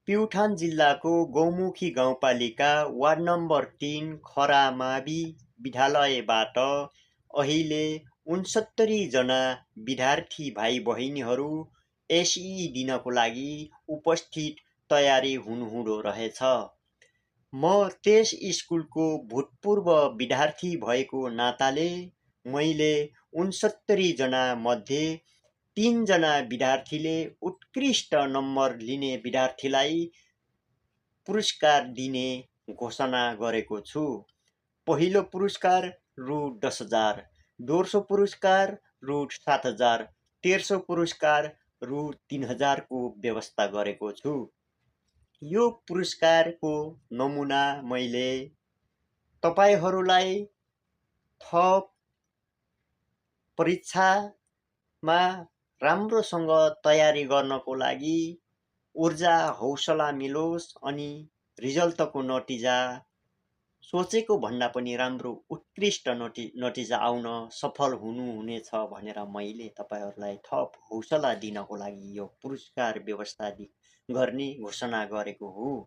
प्युठान जिल्लाको गौमुखी गाउँपालिका ward number 3 खरामावि विद्यालयबाट अहिले 69 जना विद्यार्थी भाइ बहिनीहरू एसई दिनको लागि उपस्थित तयारी हुनुहुँदो रहेछ। म त्यस स्कुलको भूतपूर्व विद्यार्थी भएको नाताले मैले 69 जना मध्ये 3 जना विद्यार्थीले उत्कृष्ट नम्बर लिने विद्यार्थीलाई पुरस्कार दिने घोषणा गरेको छु। पहिलो पुरस्कार रु 10,000, दोस्रो पुरस्कार रु 7,000, तेस्रो पुरस्कार रु 3,000 को व्यवस्था गरेको छु। यो पुरस्कारको नमुना मैले तपाईहरूलाई थप परीक्षामा राम्रोसँग तयारी गर्नको लागि ऊर्जा हौसला मिलोस् अनि रिजल्टको नतिजा सोचेको भन्दा पनि राम्रो उत्कृष्ट नतिजा आउन सफल हुनुहुनेछ भनेर मैले तपाईहरूलाई थप हौसला दिनको लागि यो पुरस्कार व्यवस्था गर्ने घोषणा गरेको हुँ।